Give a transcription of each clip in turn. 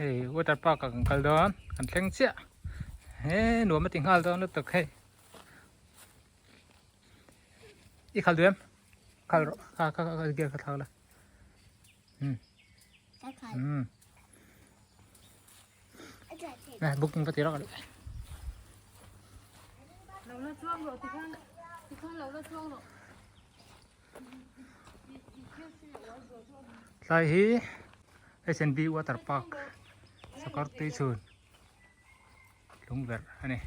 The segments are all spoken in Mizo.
Hei water park ah kan kal dawn kan thleng chiah he nuam a ti nghal dawn lutuk hei i khal duh em khal rawh kha kha kha gear kha thlak la um um nè booking va ti rawk leh Lo la chuang rawh tikhan tikhan lo la chuang rawh. Tlai hi H&B water park sakawr tui chhun lungverh a ni.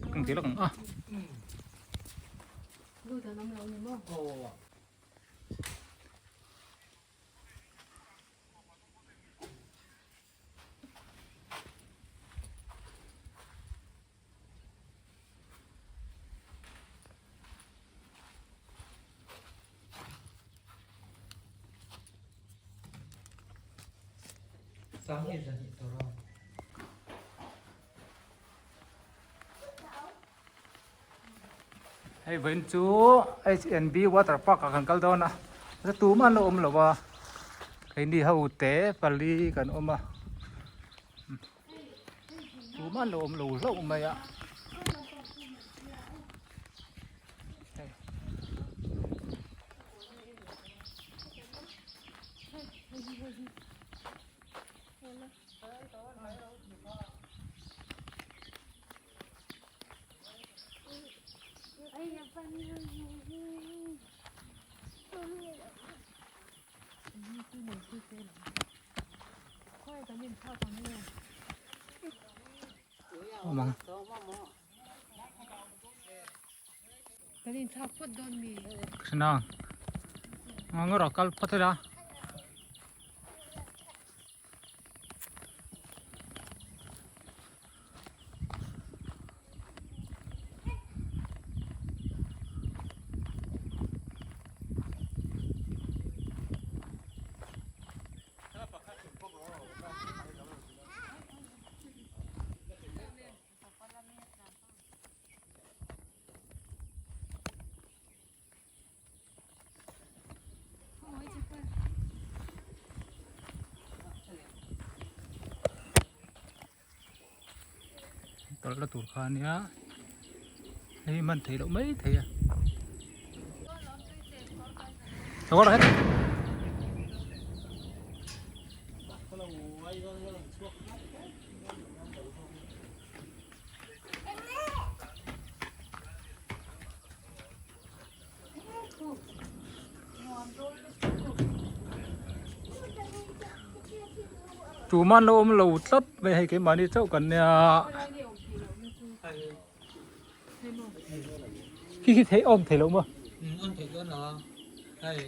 Booking ti lawk ang a. Hei vawiin chu H&B water park ah kan kal dawn a tumah an lo awm lo a keini ho te pali kan awm a. Tumah an lo awm lo hlauh mai a. Awm ang. Krishna ngaw rawh kal phawt ila. Tawlh la tur kha ania hei hman theih loh mai thei a Tumah an lo awm lo tlat mai hei keimahni chauh kan nia khi khi thei awm thei lo maw awm thei dawn lo a hei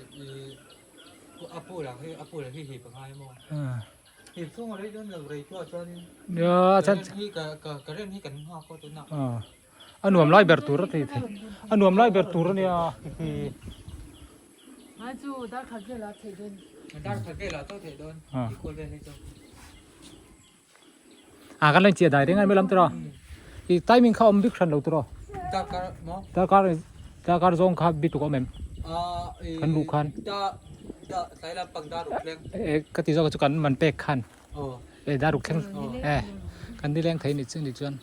a pool ah hi a pool ah hi hip a ngai maw hip chhung a rei dawn lo rei chu ah chuan nia current hi kan nghak a tunah A nuam lai ber tur a ti thei. A nuam lai ber tur a nia khi. Ngai chu dar khat velah theih dawn. Dar khat velah chauh theih dawn. I khawl vel hi chu. A kan lo inchiah dai reng a ni mai lam tiraw. I timing kha awm bik hran lo tiraw. Dar kar maw? Dar kar dar kar zawng kha bi tuk a awm em? Kan luh khan. Da da tlai lam pang dar ruk thleng. E ka ti zawk chu kan man pek khan. E dar ruk thleng. E kan nileng thei ni chu ni chuan.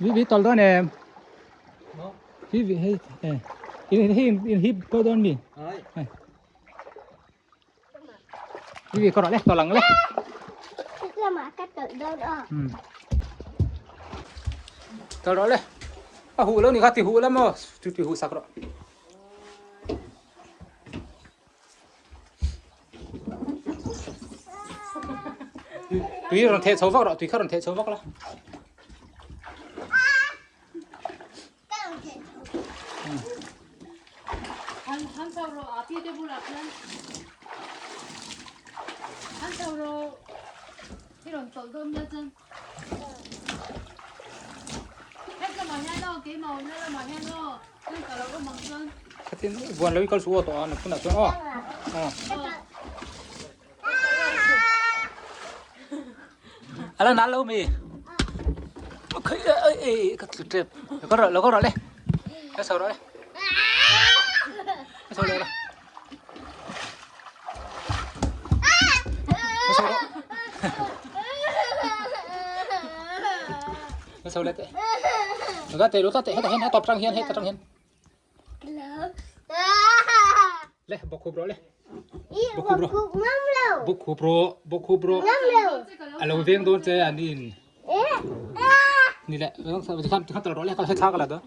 Vi vi tol dawn em? Vi vi hei in hi in hi ko dawn mi? Vi vi ko rawh le tawlh ang le. Tawlh rawh le. A huh lo ni kha ti huh la maw chu ti huh sak rawh. Tui rawn theh chho vak rawh tui kha rawn theh chho vak la. Khatin buan lo i kal su aw tawh a nakhunah chuan aw. Ala nal lo mi. Khai ê ê ka tlu tep. Lo kal rawh lo kal rawh le. Ka chho rawh le. Ka chho leh rawh. Ka chho rawh. Ka chho leh teh. Ka te lo ta te heta hian a tawp tang hian heta tang hian. Le bawk khup rawh le. Bawk khup rawh. Bawk khup rawh. Bawk khup rawh. A lo veng dawn che an in. Ni le khan khan tel rawh le ka thla ka la da.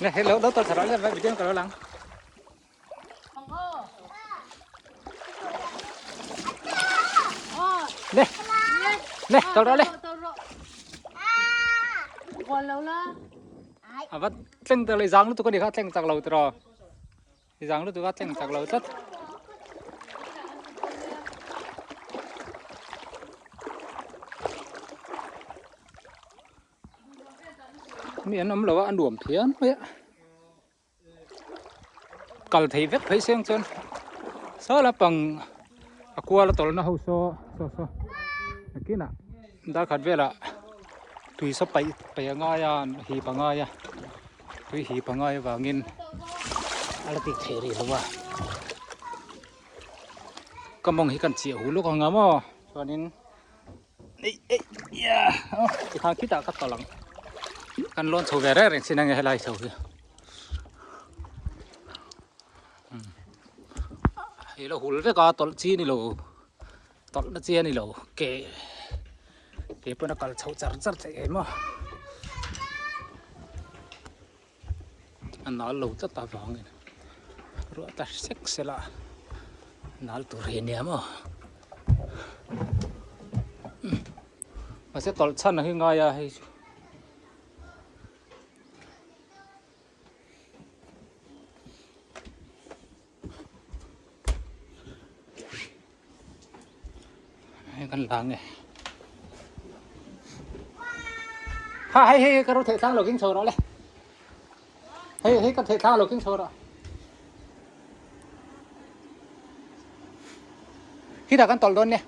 Nè, hello, đâu tôi sẽ nói là vậy, bây giờ có lo lắng. Nè, nè, tao đó lên. À, vẫn tlen tao lấy giang lúc tôi có đi khác tlen chặt lâu rồi. Giang lutuk a tleng chak lo tlat. Mi an awm lo a a nuam phian mai a. Kal thei vek phei seng chuan saw lampang a kual a tawlhna ho saw saw saw nakinah darkhat velah tui saw paih paih a ngai a hip a ngai a. Tui hi pangai avangin a la tih theih rih lo a, ka mawng hi kan chiah huh lawk ang a maw chuanin ei ei ia aw tikhan khitah ka tawlh ang kan lawn chho ve reng reng sin ange helai chho hi hei la hul vek a tawlh chi ni lo tawlh na chi a ni lo ke ke pawn a kal chhoh char char theih em a a nal lo tlat avangin ruah ta sek sela nal tur hi ania maw mahse tawlh chhan a hi ngai a hei chu. Hei kan la nge ha hei hei ka ro thei thlang lo king chho rawh le hei hei ka thei thlang lo king chho rawh khi ta kan tawlh dawn nia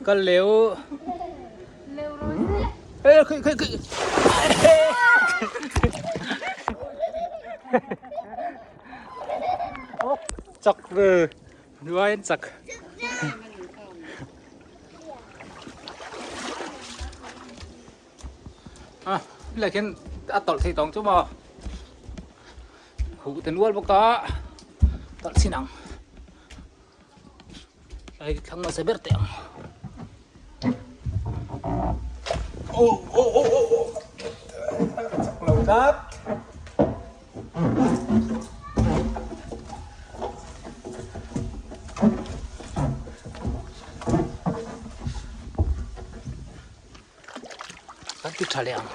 Ka leu. Ê, khi khi khi. Chak ve. Nuain chak. A helai khian a tawlh thei tawng chu maw huh te nual bawk a. Talh chhin ang. Hei thlang hmasa ber teh ang. Oh oh oh oh oh. Chak lo tlat. Kan ti tha leh ang.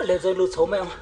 Leh zawn lut chho mai ang.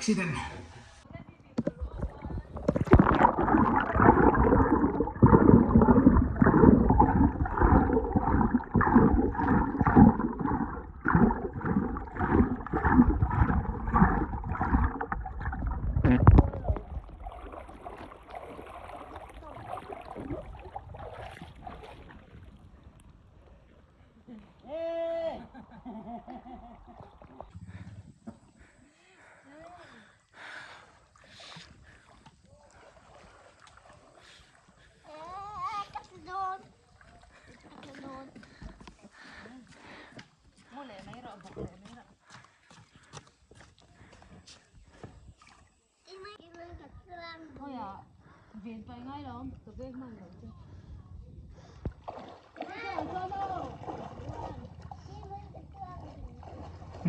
Accident.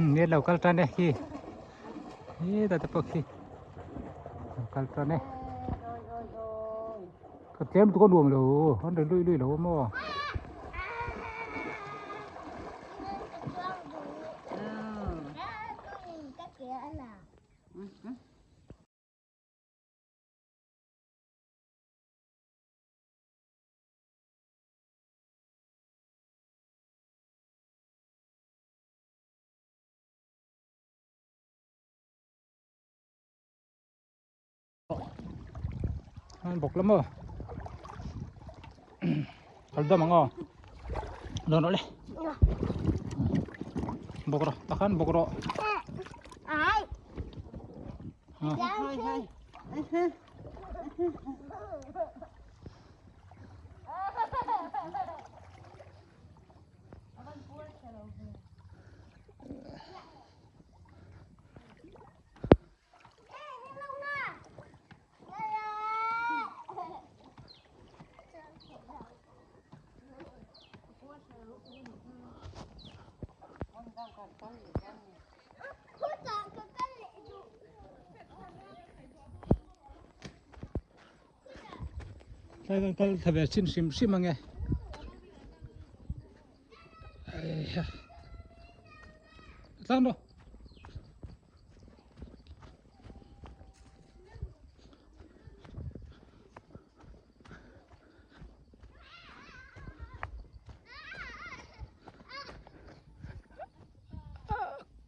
Nge lo kal tan e khi he ta te pawh khi lo kal tan e ka tlem tu ka nuam lo an ri lui lui lo maw. An bawk lam aw kal dam ang aw dawn rawh le bawk rawh takhan bawk rawh Tlai kan kal thla ve chin hrim hrim ange. Tlang rawh.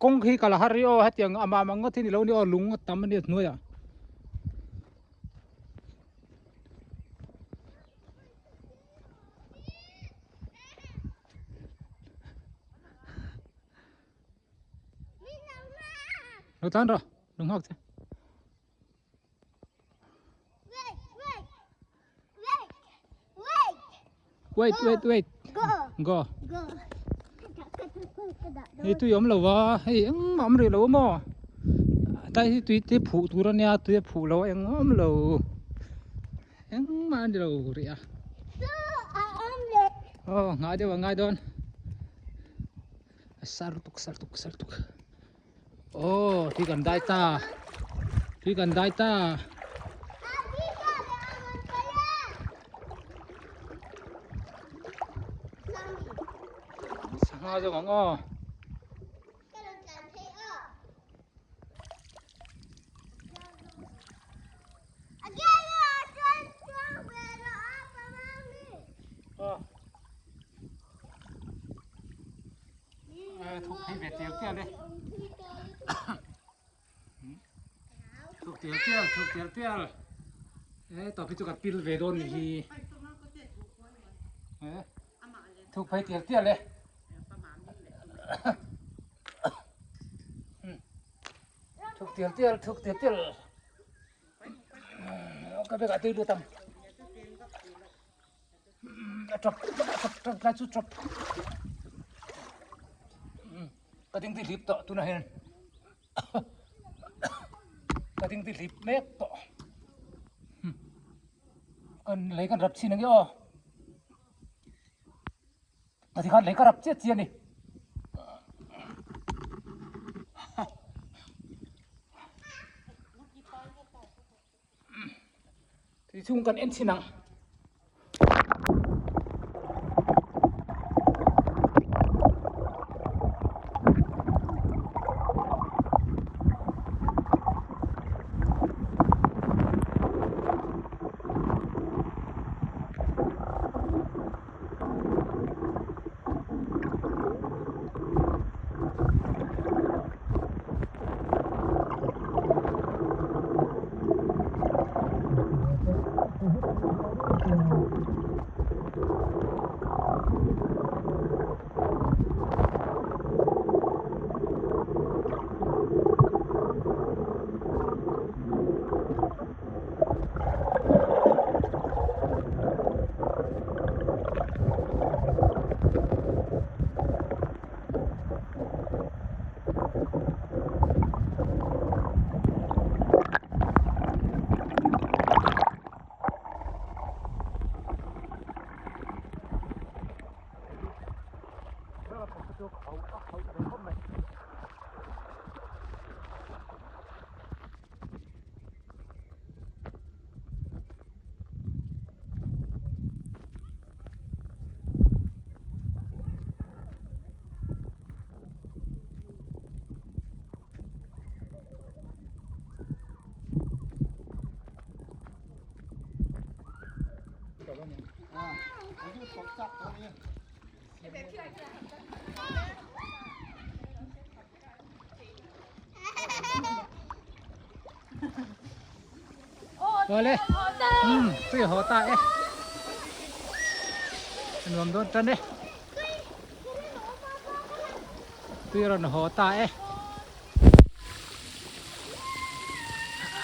Kawng khi kal a har rih aw hetiang amah mang ngawt hi ni lo ni aw lung a tam a ni a hnuaiah. Lo tan rawh lung nghak che. Wait wait wait. Go. Go. Hei tui awm lo va hei engmah awm rih lo maw tlai hi tui te phuh tur ania tui a phuh lo a engmah awm lo engmah a ni lo rih a aw nghah deuh a ngai dawn a sar tuk sar tuk sar tuk aw tui kan dai ta tui kan dai ta. Sangha zawng ang aw. Phei ve tial tial e. Thuk tial tial, thuk tial tial. E tawp hi chu ka pil ve dawn ni hi. E thuk phei tial tial e. Thuk tial tial, thuk tial tial. Ka bag ah tui lut ang. A tap a tap tap lai chu tap. Ka ding ti hlip tawh tunah hian ka ding ti hlip mek tawh. Kan lei kan rap chin ang e aw. Ka ti khan lei ka rap chiah chiah a ni. Tui chhung kan en chhin ang. Awle umm tui a haw ta e a nuam dawn tan e tui a rawn haw ta e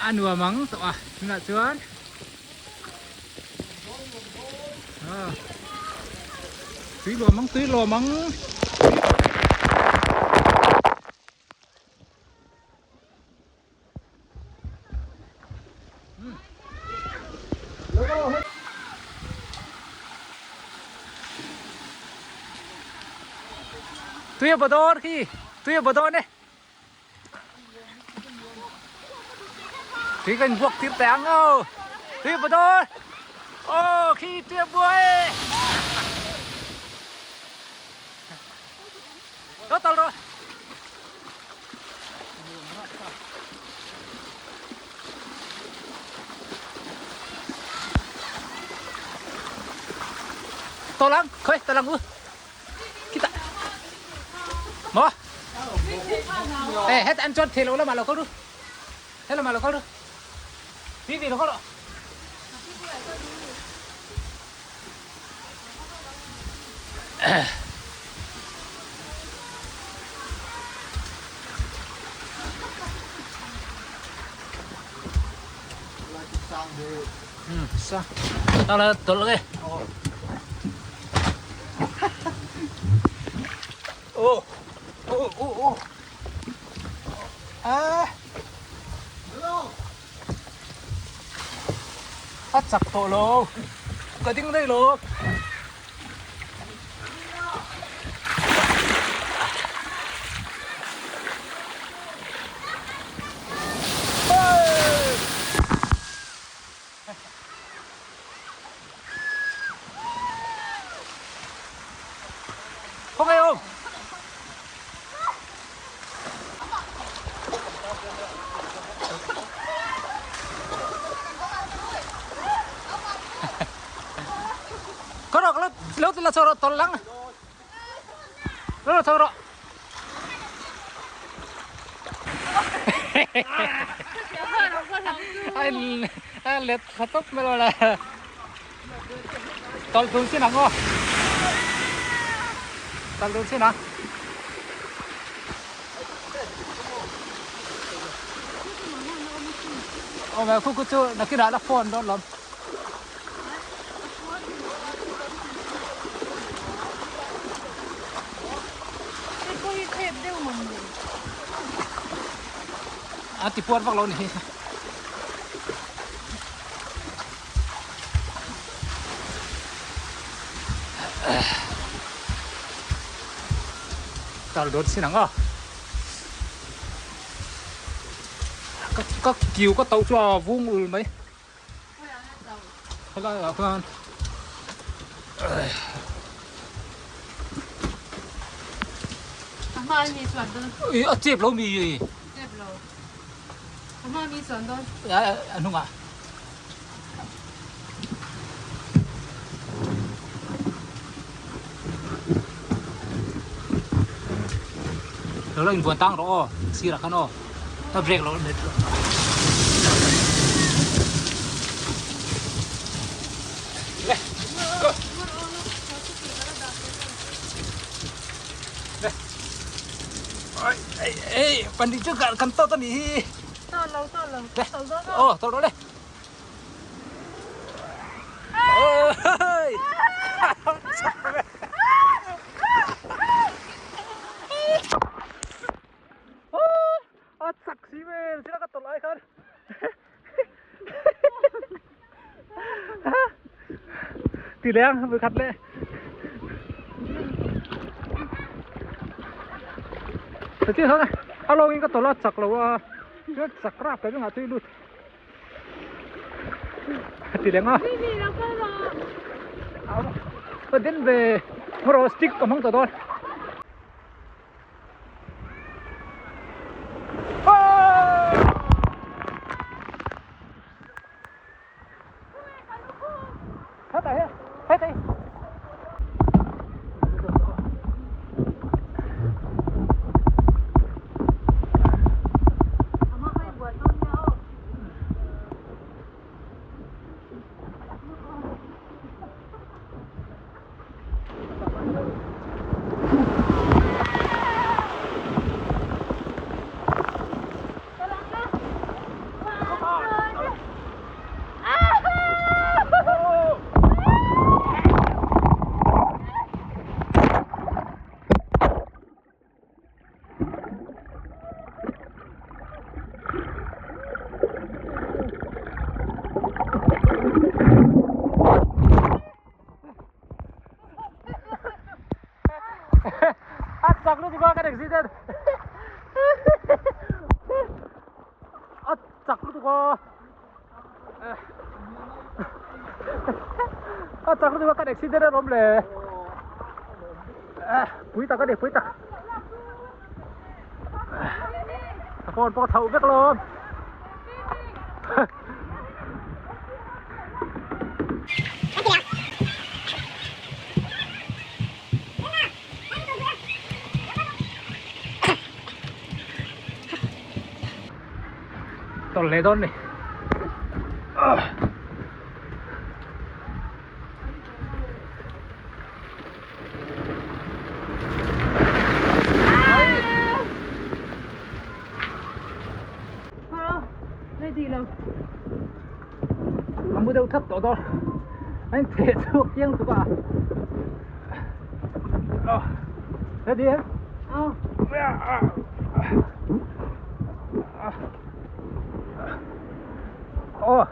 a nuam ang tawh a tunah chuan tui lawm ang tui lawm ang. Tui a baw dawn khi tui a baw dawn e tui kan buak tir teh ang aw tui a baw dawn aw khi tui a bua e Lo tal rawh. Tolong, khoi, tolong u. Kita. Mo. Ê, hết ăn chốt thì lâu lắm mà lo có du. Hết là mà lo có du. Đi đi lo có rồi. Sao? Tao là tuột rồi. Ô, ô, ô, ô. À. A chak tawh lo ka ding daih lo. Khawngaih awm. Có rồi, lo lo cho rồi, tollang. Lo lo cho rồi. A let tha tawp mai lo le. Tawlh dun chin ang aw. Tawlh dun chin ang. Aw mai khu khu chu nakinah la phone dawn lawm. A ti puar vak lo ni hi. Tar dawn sin ang a. Ka ka kiu ka tauh chu a vung ul mai. Helai ah khan Ui a chep lo mi Chep lo A hma mi chuan dawn A hnungah Lo lo invuan tang rawh aw sirah khan aw ta break lo let lo le go le oi ei ei pandit chu kan to ta ni hi to lo to lo le oh to lo le ôi A chak si vel thil a ka tawlh ai khan ti leng vui khat leh ti hian a lawngin ka tawlh a chak lo a chuan chak rap ka ringah chu i lut ti leng a ka den ve hmaraw stick ka hmang ta dawn. A chak lutuk a kan accident a chak lutuk a a chak lutuk a kan accident a rawm le pui tak a ni pui tak a phone pawh a chhoh vek lawm. Tawlh leh dawn ni. A mu deuh thap tawh dawn a in theh chhuak chiang tuk a ready em aw aw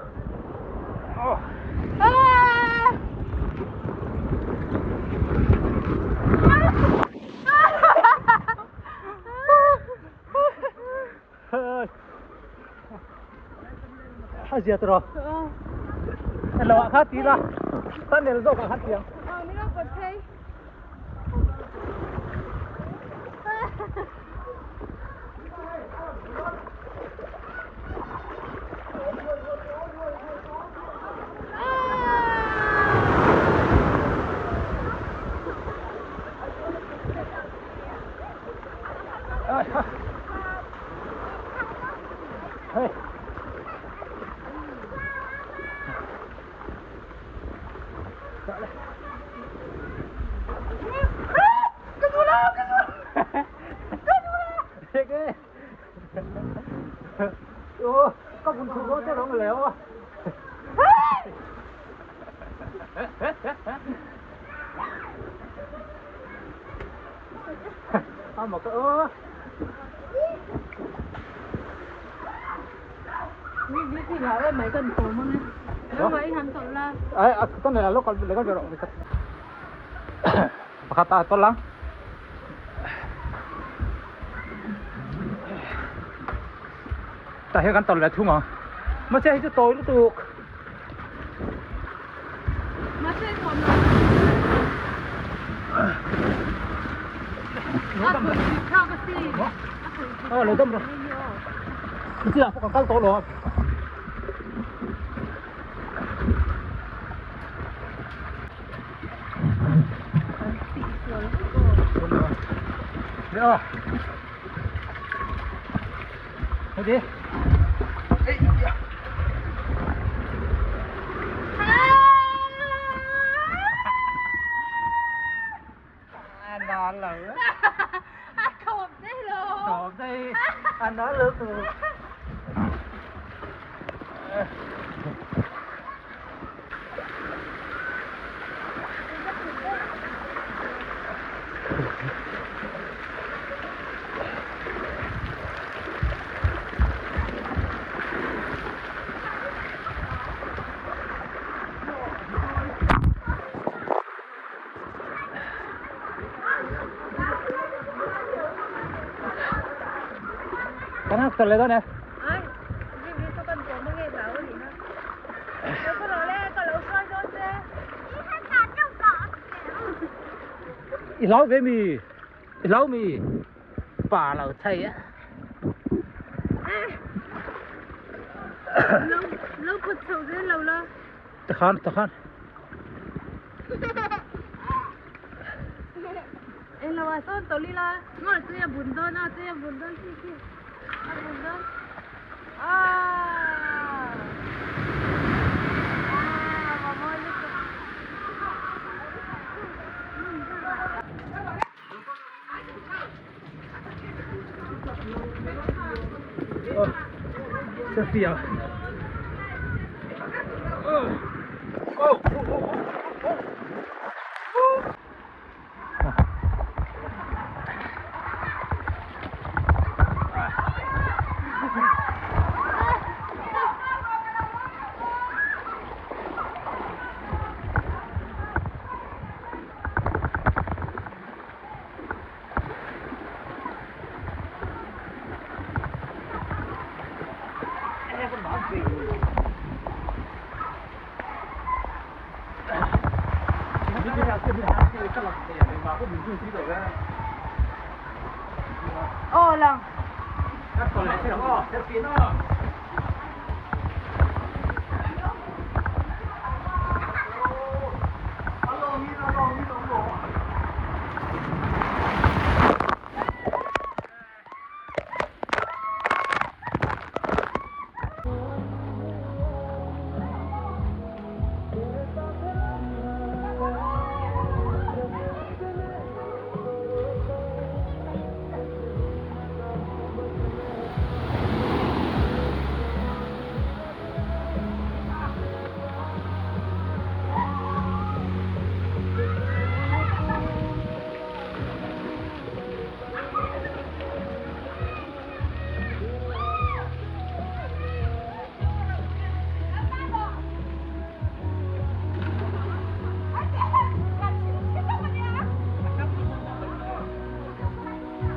A zia tawh rawh. Lo ah kha ti la. Tunnel zawk ah khan ti ang. Pakhat a tawlh ang. Tah hian kan tawlh leh thung ang. Mahse hei chu tawi lutuk. Ờ, lo dam rồi. Chứ là còn cắt tổ rồi. Được. Cái gì? Anh đó lỡ. Khom đây. Anh đó lỡ từ. Cái nào cần lấy đó nè. I lau ve mi i lau mi pa lo thei a Lo put chho zel lo la. Takhan takhan. Eng lo ah sawn tawlh ila ngawi chu a bun dawn a chu a bun dawn khi khi a bun dawn aaa aaa va mawi lutuk. Selfie ah. Oh, oh, oh, oh, oh. Aw lang.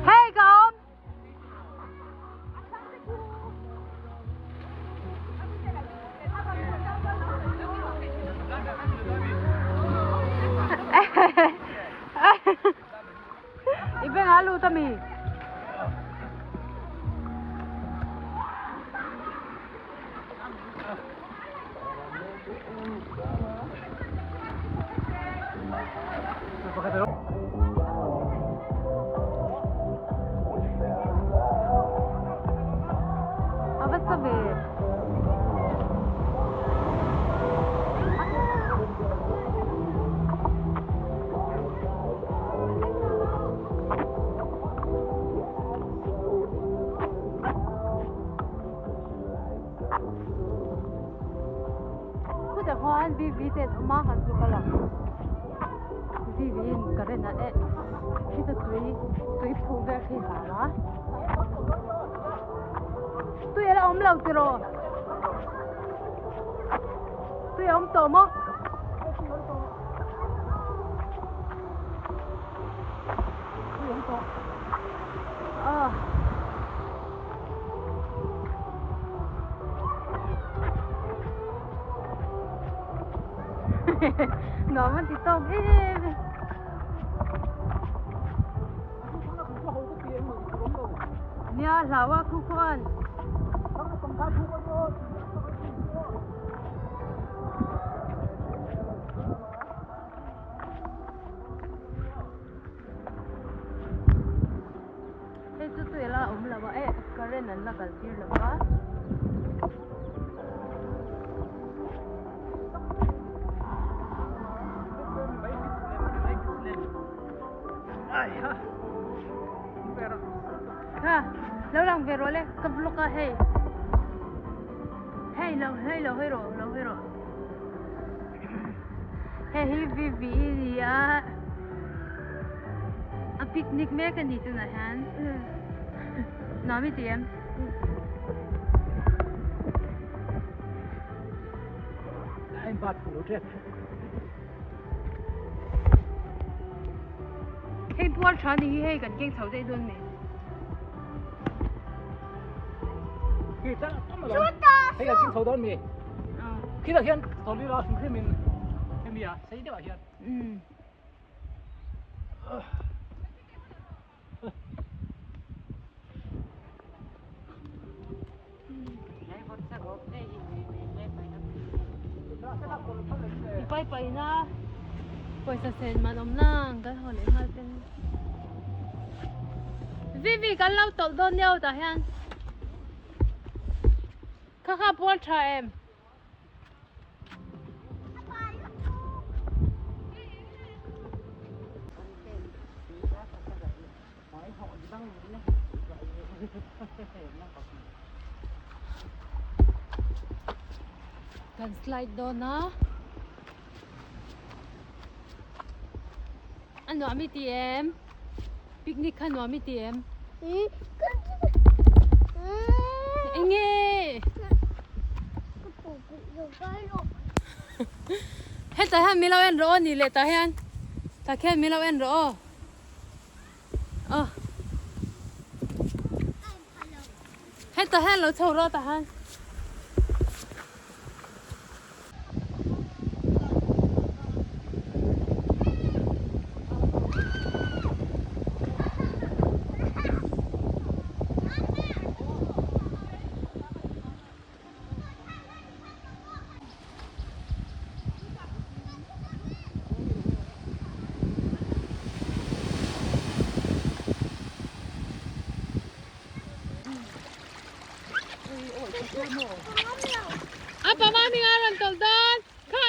Hey ka awm. I beng a lut ami. A va sa ve. te an awm a kan chu kal ang vivi in current a eh khita tui tui phuh vel khi hlau a tui a la awm lo tiraw tui a awm tawh maw. Ờ. Nó vẫn thì tông ê. Nia hlawa khu khuan. Hei chu tui la awm lo a eh current an la kal tir lo va. Kha lo lang ve rawh le ka vlog a hei hei lo hei lo hawi rawh lo hawi rawh hei hi VV a ni a a picnic mek a ni tunah hian nuam i ti em. Hei pual tha ni hi hei kan keng chho daih dawn mai. Hei kan keng chho dawn mi. Khitah khian tawlhi la hrim hrim in hemi a sei deuh ah hian. Pai pai na pawisa sen man awm nang kan haw leh nghal ten Vivi kan lo tawlh dawn nia tah hian kha kha pual tha em. Kan slide dawn a a nuam i ti em picnic kha nuam i ti em eng nge hetah hian min lo en rawh aw ni leh tah hian tah khian min lo en rawh aw. Aw Hetah hian lo chho rawh tah hian. Apa mami nga rawn tawlh dawn kha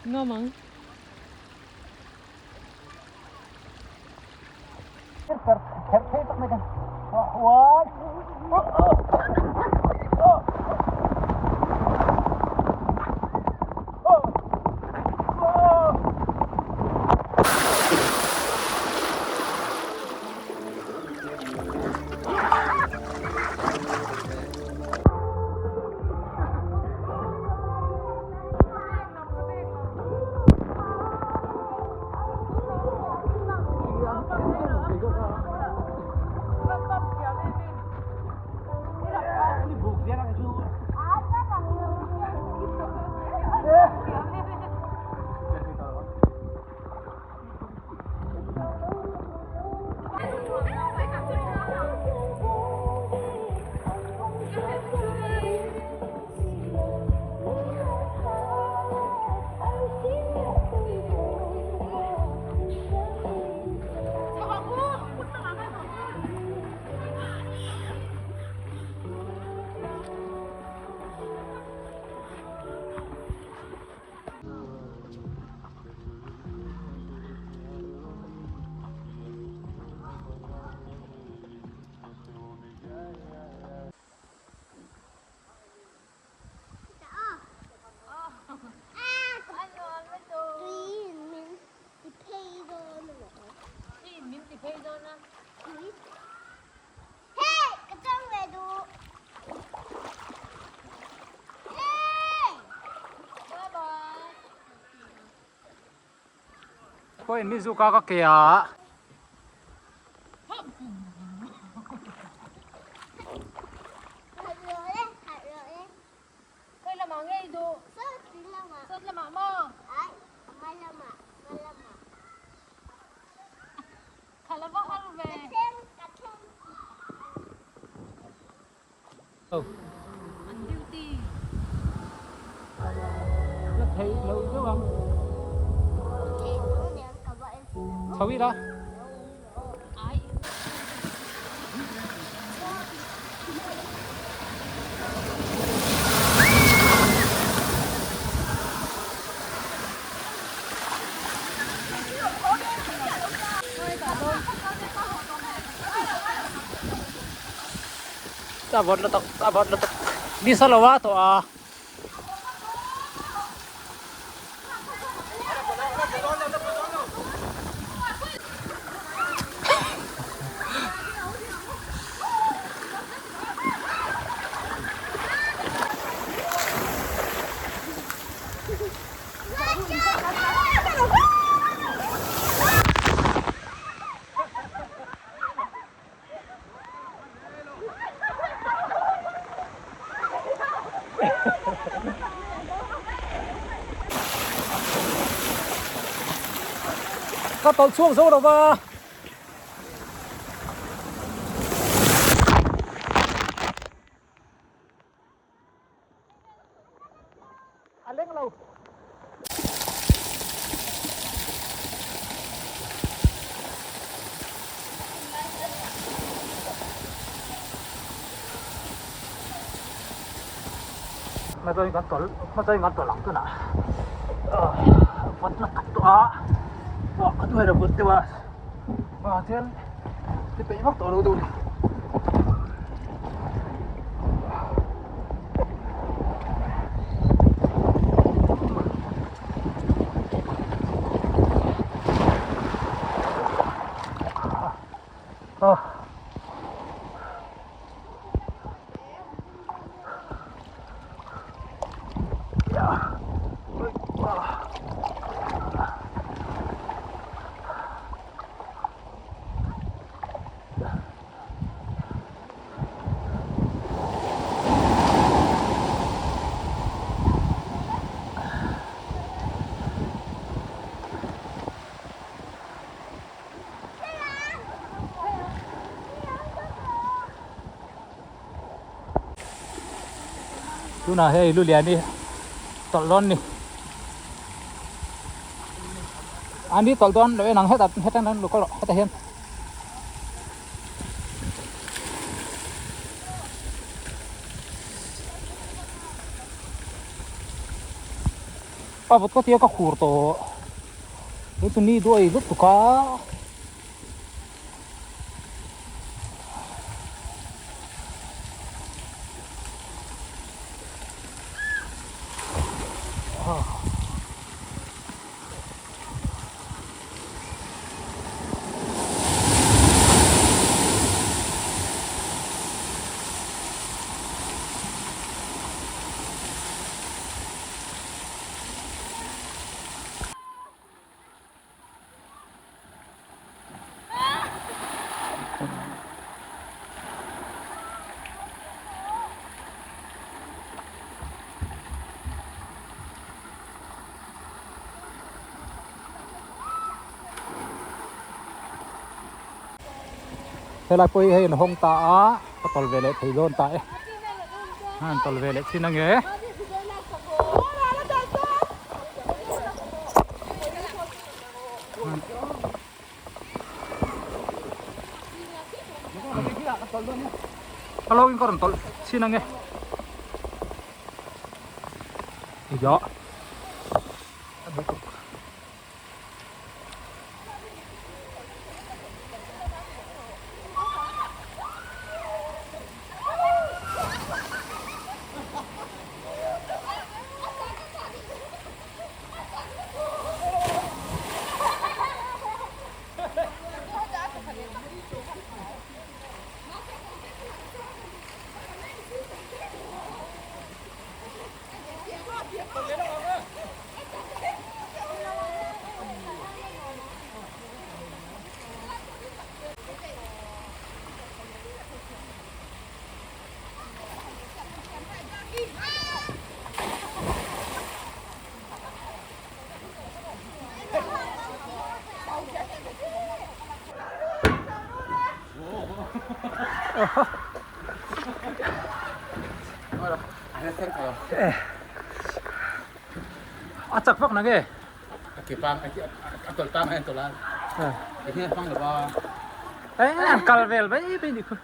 Ngawmang. Pawhin mi zuka ka ke a. An duty. La thei lo deuh ang. Chho ila. Ai. A vawt lutuk a vawt lutuk nisa lo a tawh a. Ka tawlh chhuak zo lo va. A leng lo. Hma kan tawlh hma kan tawlh ang tunah vawt na tak tawh a ka duai lo vawt deuh a chuan ti peih vak tawh lo deuh a ni. Tunah hei lu lian hi tawlh dawn ni an hi tawlh dawn lo en ang hetah hetah hian lo kal rawh hetah hian. A vawt ka tia ka khur tawh he chu ni duai lutuk a. Helai pawh hi hei an hawng ta a ka tawlh ve leh thei dawn ta e a an tawlh ve leh thin ange. Hello in ka rawn tawlh chhin ange iya. A chak vak na nge? An kal vel mai mai ni khu.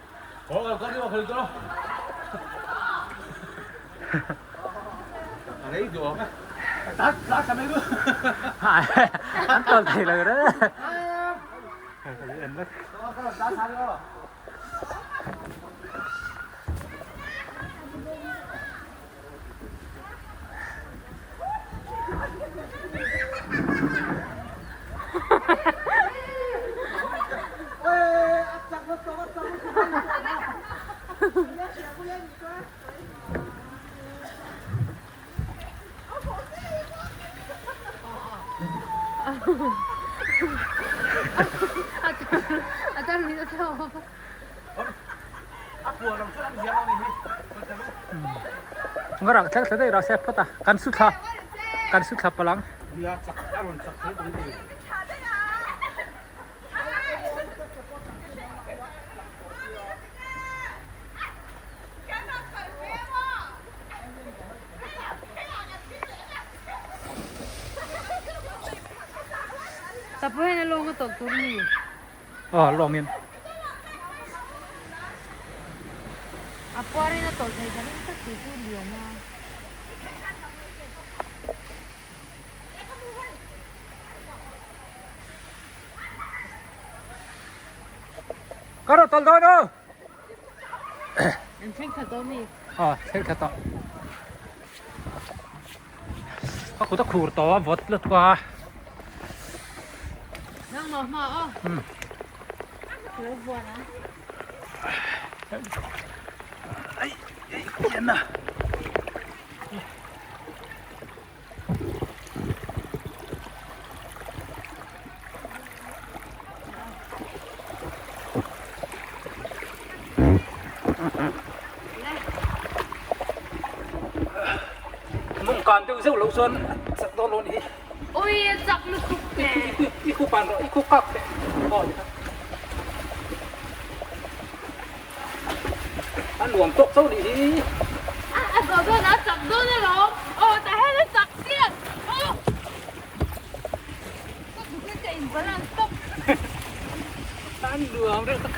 An tawlh thei lo reng. Nga rak thleng thla daih rawh se phawt a kan su thla kan su thla palang. Aw lawng in. Ka rawh tawlh dawn aw. An thleng khat dawn mi. Aw thleng khat tawh. Ka kut a khur tawh a vawt lutuk a. Nang maw hma aw. Hmm. Lo buan a. Ai ai kian na. Mung kan deuh zeuh lo chuan chak dawn lo ni hi. Ui a chak lutuk te. I khu pan rawh i khu kak teh. A nuam tawk chauh nih hi. A zawh dawn a chak dawn alawm. Aw tah hian a chak chiah. Aw. Ka kut hi ka in balance tawp. A nuam reuh tak.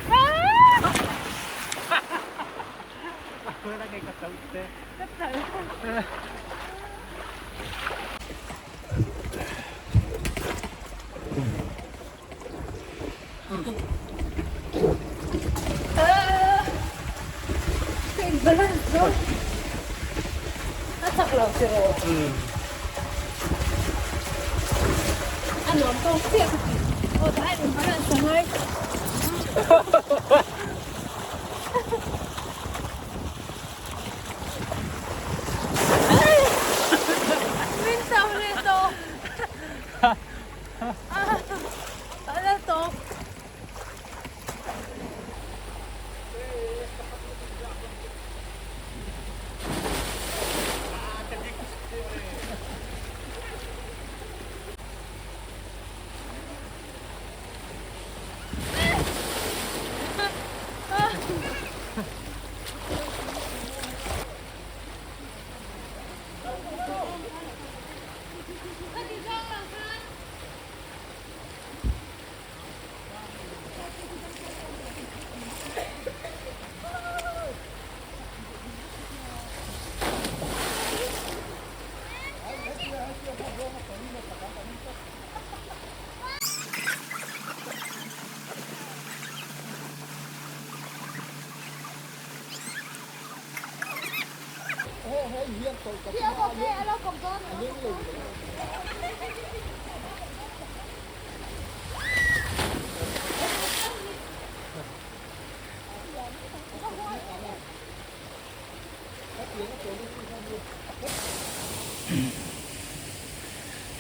Ka chal. Ka chal. A chak lo si rawh. A nuam tawk chiah ka ti. Aw tah hian in balance a ngai. Min tau leh tawh. A la tawp.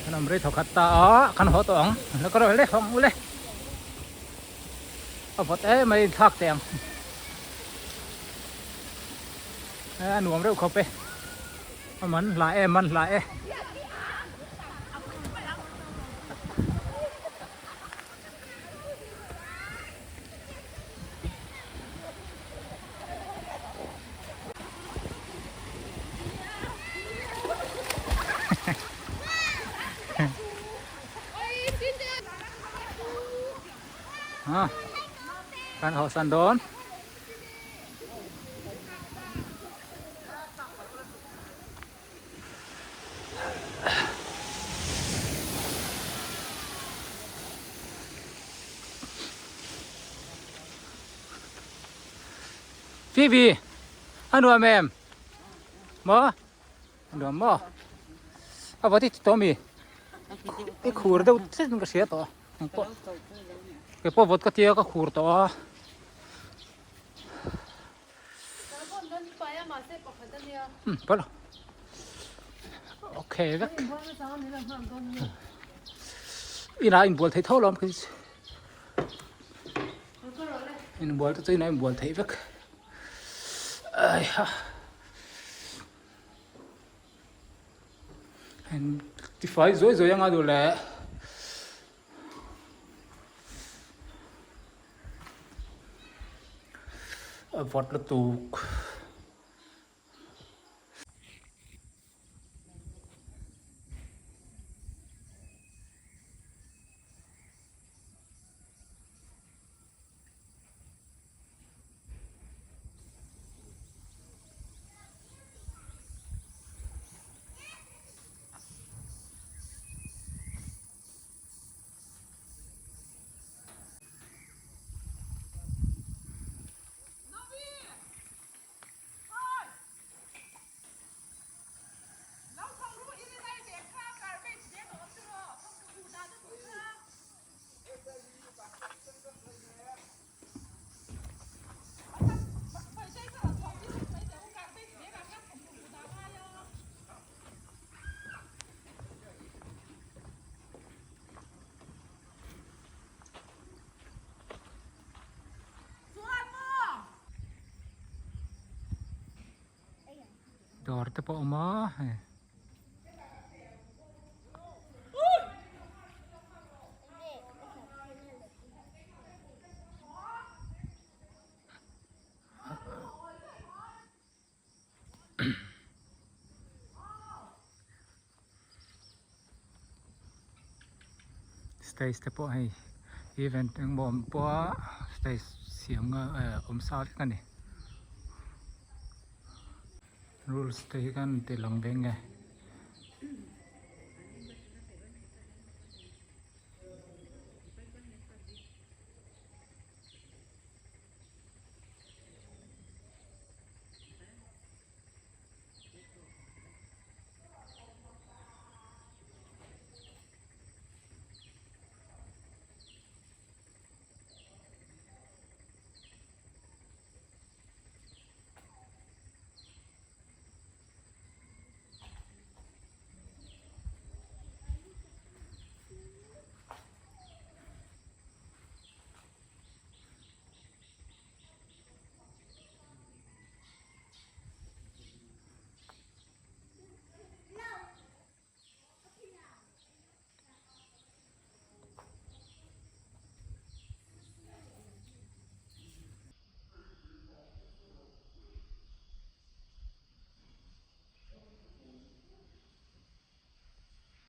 Kan awm rei thawkhat ta a, kan haw tawh ang. La ka rawh le hawng ule. A vawt em mai thlak teh ang. A nuam reuh khawp e. A man hla e man hla e. A kan haw san dawn. Phoebe a nuam em maw a nuam maw a va ti tawh mi i khur deuh tlat in ka hria tawh ang pawh kei pawh vawt ka tia ka khur tawh a. Okay vek inah inbual theih tho lawm khi inbual te chu inah inbual theih vek ai ha tifai zuai zuai anga duh leh. A vawt lutuk. Dawr te pawh a awm a hei. Stage te pawh hei event engmaw awm pawha stage siam nga eh awm sa vek a ni rules te hi khan ti lang ve nge.